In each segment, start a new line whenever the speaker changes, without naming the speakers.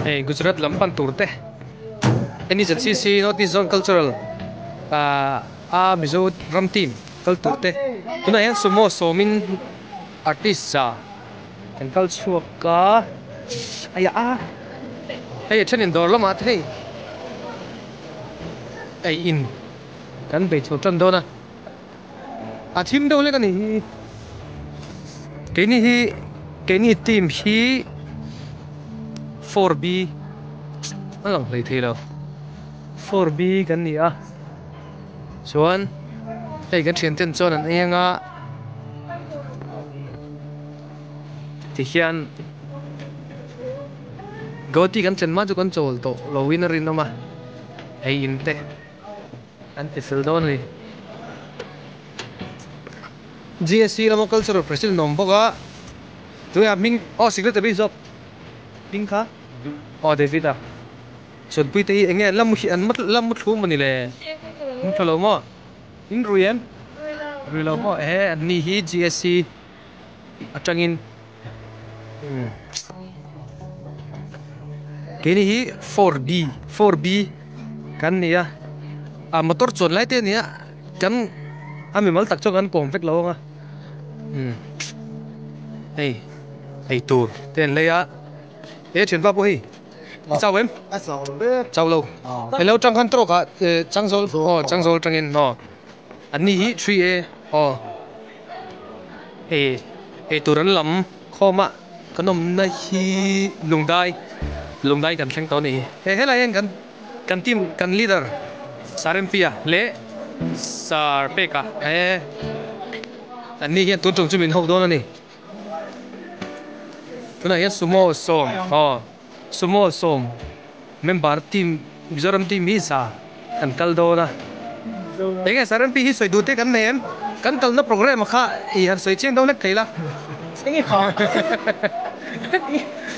Hei Gujarat lam pan tur te NEZCC North East Zone Cultural ah a Mizo ram team kal tur te tunah hian sumo sawmin artist za kan kal chhuak a aiah a hei a thenin dawr lamah te hei ei in kan bei chho tan dawn a a thim deuh hlek a ni hi keini hi keini team hi 4B a lang hlei thei lo 4B kan ni a chuan hei kan thian ten chuan an eng a tihian Gauhati kan chen hma chu kan chawl tawh lo in a rinawm a hei in te. An ti fel dawn a ni. GSC lama cultural president a awm bawk a, tunah hming aw secretary zawk hming kha aw David a Chuanpui te hi eng nge an la mu an la mu thlum a ni le mu tha lo maw in rui em rui lo maw ehe an ni hi GSC atangin Keini hi 4B 4B kan ni a ah motor chuan lai te a ni a kan a mimal tak chuan kan kawm vek lo ang a umm hei eitur te an lei a he thianpa pawh hei i chau em chau lo hello tang khan tawk ah changzawl aw changzawl tangin aw an ni hi 3A aw. Hei eitur an lam khawm a kan awmna hi Lungdai Lungdai kan thleng tawh a ni hi. He helai hian kan kan team kan leader Sarempia leh Sarpeka he an ni hian tun tum chu min ho dawn a ni. Tunah hian Sumo sawm aw Sumo sawm member team Mizoram team hi za kan kal dawn a. Enge Sarempi hi sawi duh te kan nei em? Kan kalna programme kha i han sawi chiang deuh hlek thei la.
Enge kha?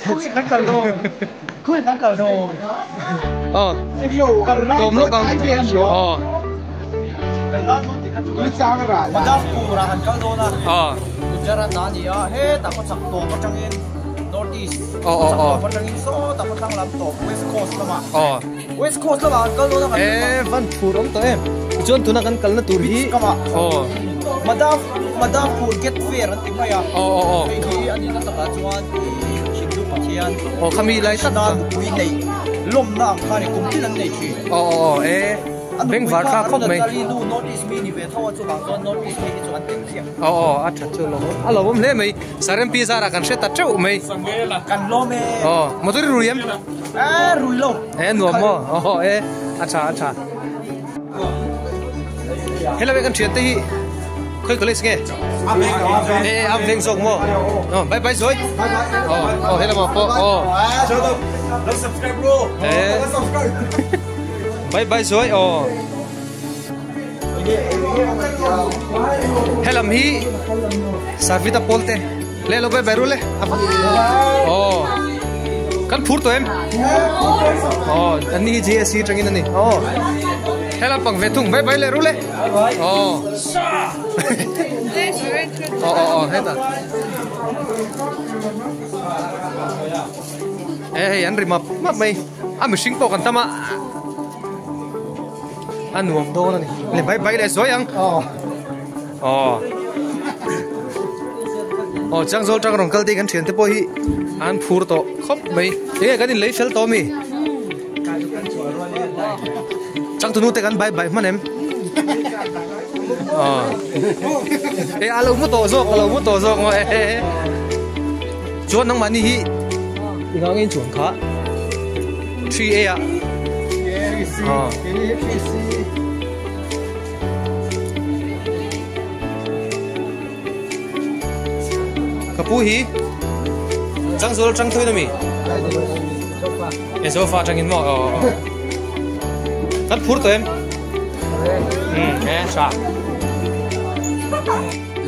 Khawi kan kal dawn? Khawi kan kal dawn?
Aw. Tlawm lawk ang. Aw.
Madhapur ah kan kal dawn a.
Aw.
Gujarat ah a ni a, hetah khaw chak tawp atangin North East
khaw
chak tawp atangin sawtah khaw thlang lam tawp West Coast lamah.
Aw.
West Coast lamah kan kal dawn a kan
E van phur awm tawh em. Tichuan tuna kan kalna tur hi.
Beach kamah.
Aw.
Madhav Madhavpur Get Fair an ti mai a.
Aw aw aw.
Hei hi a nihna takah chuan Hindu Pathian.
Aw khami lai tak
Krishna nupui neih lawmna ang kha a ni kum tin an nei thin.
Aw aw aw e.
A nupui
Bengvar
kha
thlak khawp mai.
Arunachali nu North East mi ni ve tho a chuvang chuan North East mi hi chu an tel chiah.
Aw aw a that chu lawmawm a lawmawm hle mai. Sarempi zarah kan hre ta teuh mai.
Kan lawm e.
Aw motor i rui em?
E rui lo.
E nuam maw? Aw e a tha a tha. Hello kan thian te hi khoi college nge? E am veng zawk maw? Aw bye bye Zoi. Aw aw hello ma pawh aw.
Lo subscribe bro.
E bye bye Zoi aw. Helam hi Savita Pawlte le lo bai bai ru le aw kan phur tawh em aw an ni hi JSC atangin a ni aw helam pang ve thung bai bai le ru le aw aw aw aw hetah e hei an ri map map mai a mihring pawh kan tam a. A nuam dawn a ni. Le bai bai leh zuai ang. Aw. Aw Changzawl tang rawn kal te kan thian te pawh hi an phur tawh khawp mai. Enge kan in lei fel tawh ami? Changtunu te kan bai bai hman em? Aw. E a lo mu tawh zawk a lo mu tawh zawk maw e. Chuan nangmahni hi i nghah ngei chuan kha 3A ah. Aw. Ka pu hi Changzawl atang tho in ami? E sofa atangin maw? Aw. Kan phur tawh em? Um e tha.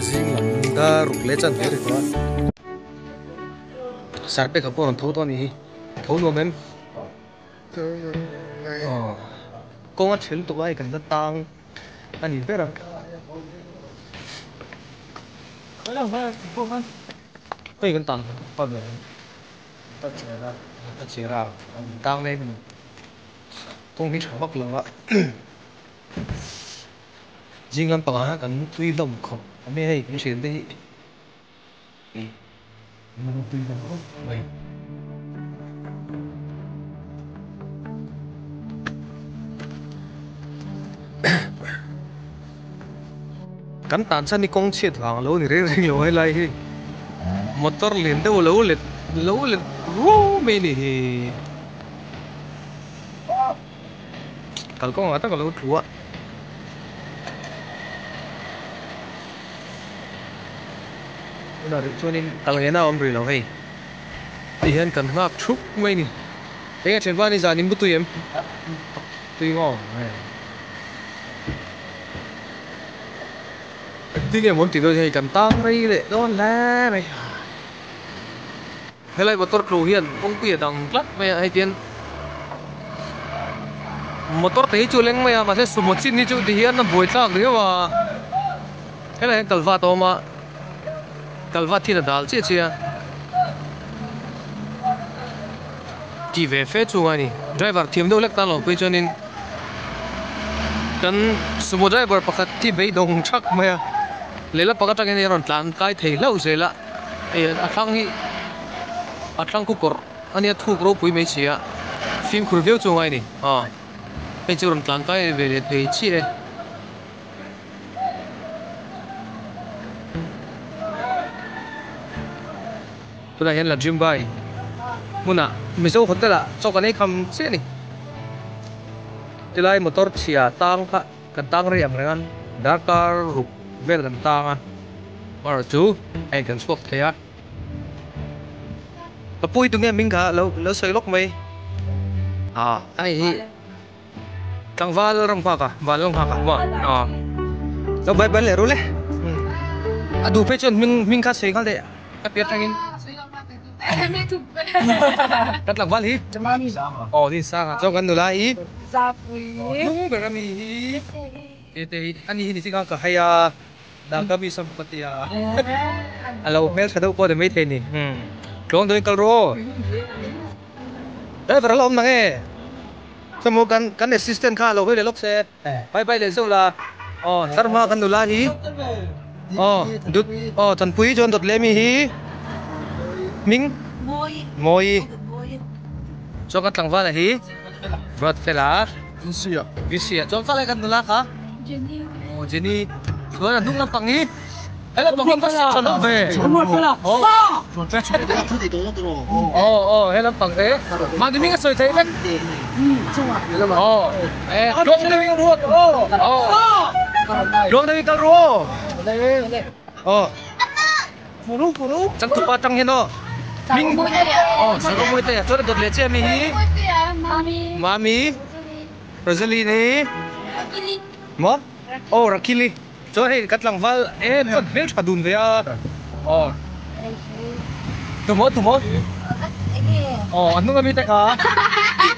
Zing lam dar ruk leh chan hle ri tawh a. Sarpek a pawh rawn tho tawh a ni hi. Tho nuam em? Aw. Kawng a then tawh a hei kan la tang a ni ber a. Hei kan tang. A chera tang leng kawng hi tha vak lo a zing lampangah hian kan tui hlawm khawp mai a hei kan thiante hi an tui hlawm khawp mai. Kan tan chuan i kawng chhiat vang lo ni reng reng lo helai hi motor lian deuh lo let lo let ruau mai a ni hi kalkawngah tak a lo tlu a. Tunah rih chuanin kal ngei na a awm rih lo hei ti hian kan nghak thup mai a ni enge thianpa ni zan in bu tui em tui maw. Engtin nge maw an tih dawn hian kan tang rei leh dawn hle mai helai motor tlu hian kawngpui a dang tlat mai a hei tihian motor te hi chu a leng mai a mahse sumo chin hi chu ti hian a buai tlak riau a helai hian kalvat a awm a kalvat hian a dal chiah chiah a tih ve fe chunga a ni driver thiam deuh hlek tan lo phei chuanin. Kan sumo driver pakhat hi beidawng thak mai a, lehlam pakhat atangin a rawn tlan kai thei hlauh zel a, hei a thlang hi a thlang khu kawrh a nia thuk ropui mai si a, fimkhur viau chu a ngai a ni, aw hei chu rawn tlan kai ve leh thei chiah e. Tunah hian Lajimbai hmunah Mizo hotel ah chaw kan ei kham chiah a ni. Tilai motor chhia tang kha kan tang rei ang reng a, darkar ruk vel kan tang a, amaherawh chu a in kan chhuak thei a. Ka pui tunge hming kha lo lo sawi lawk mai. Ah hei hi tlangval ram nghak a, van ram nghak a maw aw lo bai bai leh ru le a duh phei chuan hming hming kha sawi nghal daih. Ka pian tangin kan tlangval hi aw ni sang a chuan kan nula hi hnung ber ami hi tete hi ani hi ni chiang a ka hai a dah ka mi sam ka tia a lo hmeltha deuh pawh ni maithei ni tluang deuhin kal rawh aw driver a la awm nang e chuan maw kan kan assistant kha a lo hawi leh lawk se. Pai pai leh zeuh la aw tlarhma kan nula hi aw dut aw Chanpui chuan dawt leh mi hi hming Mawi chuan kan tlangvala hi Ruatfela Visia chuan khalai kan nula kha aw Jenny chuan a hnung lampang hi he lampang hi tha lo ve aw aw he lampang te mahni hming a sawi thei vek aw tluang deuhin aw tluang deuhin kal ru aw aw changtupa tang hian aw hming aw Sarumui te chuan a dawt leh chiah a mi hi Mami Rosaline hi maw aw Rakili. Chuan hei ka tlangval em chuan hmel tha dun ve a. Aw. Tumaw tumaw. Aw a hnung ami te kha.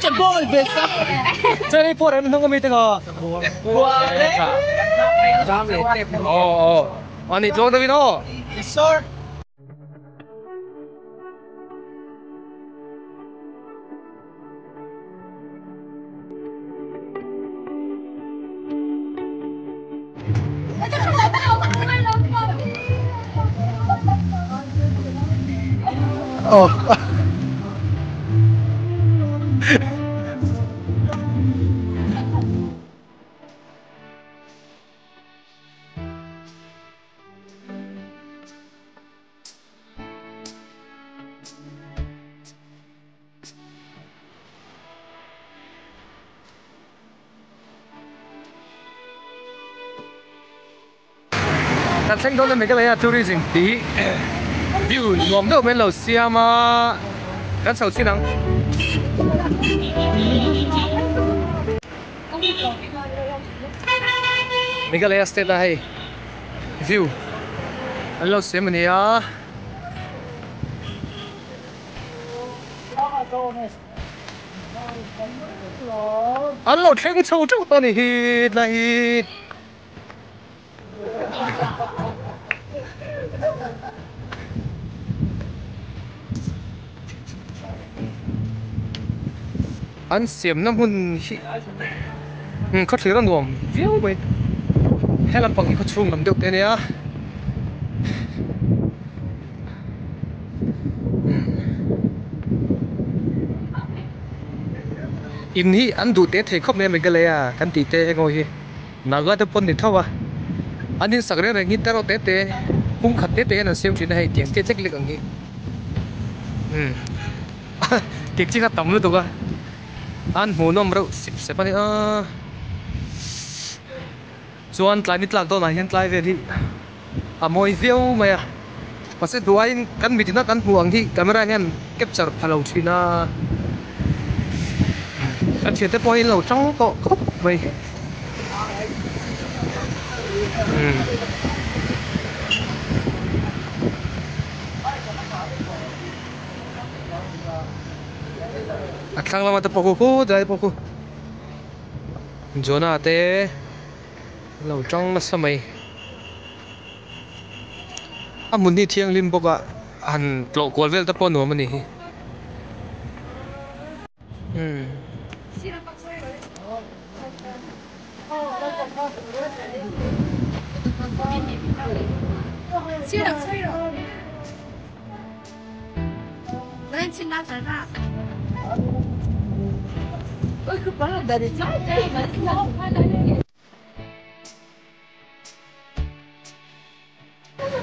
Chuan hei pawh an hnung ami te kha. Aw aw. Ani tluang deuhin aw.
Yes sir.
Oh. Kan thleng dawn a Meghalaya tourism tih view nuam deuh mai an lo siam a kan chho chin ang. Meghalaya state a hei view an lo siam a ni a. An lo thleng chho teuh tawh a ni hi tlai hi. An siamna hmun hi khawthlir a nuam viau mai. He lampang hi khawchhung lam deuh te a nia. In hi an duh teh thei khawp mai a Meghalaya kan tih te eng aw hi Naga te pawn ni tho a an in sak reng reng hi tereuh te te hung khat te te hian an siam thin a hei tiang te lek lek ang hi umm kek chi kha tam lutuk a an hmuhnawm reuh sep sep a ni a chuan tlai ni tlak dawnah hian tlai vel hi a mawi viau mai a mahse duh aiin kan mitin a kan hmuh ang hi camera hian capture pha lo thin a kan thiante pawh hi an lo tang tawh khawp mai umm. A thlang lama te pawh khu khu tilai te pawh khu Jonah te. Lo tang nasa mai. A hmun hi thianghlim bawk a, han tlawh kual vel te pawh nuam a ni hi. Umm.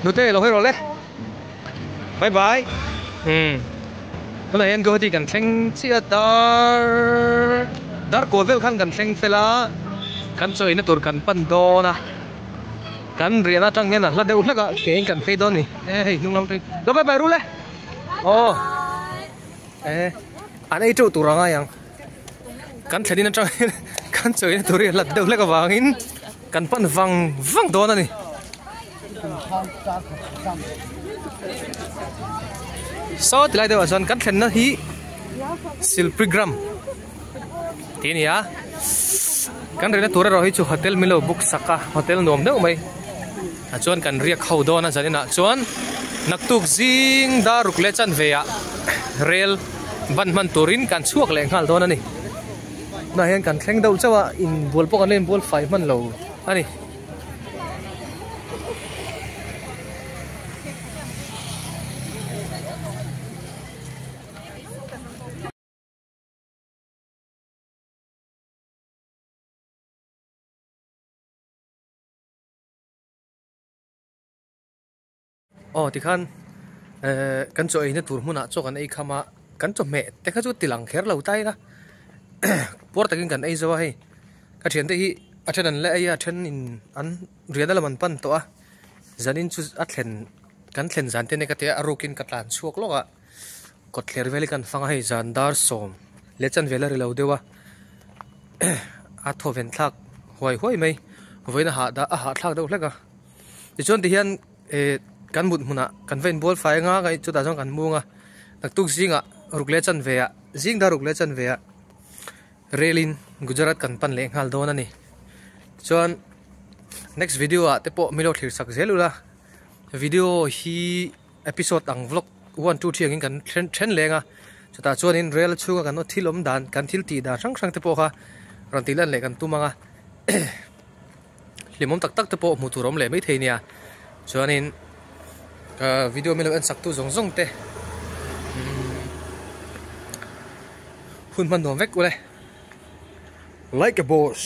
Nute lo hawi rawh le bye bye umm tunah hian Guwahati kan thleng chiah a dar dar kual vel khan kan thleng fel a kan chaw eina tur kan pan dawn a kan riahna atang hian a hla deuh hlek a ke in kan phei dawn a ni e hei hnung lam atangin lo bye bye ru le aw e an ei teuh tur a ngai ang. Kan thlenin atang hian kan chawina tur hi a hlat deuh hlek avangin kan pan vang vang dawn a ni. Saw tilai deuhah chuan kan thlenna hi Silprigram tih a ni a, kan rehna tur erawh hi chu hotel min lo book sak a, hotel nuam deuh mai ah chuan kan riak ho dawn a zaninah chuan naktuk zing dar ruk leh chanve ah rel. Ban hman turin kan chhuak leh nghal dawn a ni. Tunah hian kan thleng deuh chauh a, inbual pawh kan la inbual fai hman lo a ni. Aw tikhan ehh kan chaw eina tur hmunah chaw kan ei kham a kan chawhmeh te kha chu ti lang kher lo ta ila puar takin kan ei zo a hei ka thiante hi a then an la ei a a then in an riahna lam an pan tawh a zanin chu a thlen kan thlen zan te ania ka ti a a rukin ka tlan chhuak lawk a kawtthler vel hi kan fang a hei zan dar sawm leh chanve la ri lo deuh a a thawven thlak huai huai mai vawiin a hah a hahthlak deuh hlek a. Tichuan tihian eh kan mut hmunah kan va inbual fai anga ka chutah chuan kan mung a naktuk zingah ruk leh chanve ah zing dar ruk leh chanve ah rel in Gujarat kan pan leh nghal dawn a ni chuan next video ah te pawh min lo thlir sak zel ula video hi episode ang vlog 1 2 3 angin kan then then leng a chutah chuanin rel chhunga kan thil awm dan kan thil tih dan hrang hrang te pawh kha rawn tih lan leh kan tum ang a. Hlimawm tak tak te pawh hmuh tur a awm leh maithei nia chuanin ahh video min lo en sak tu zawng zawng te hun hman nuam vek ule like a boss.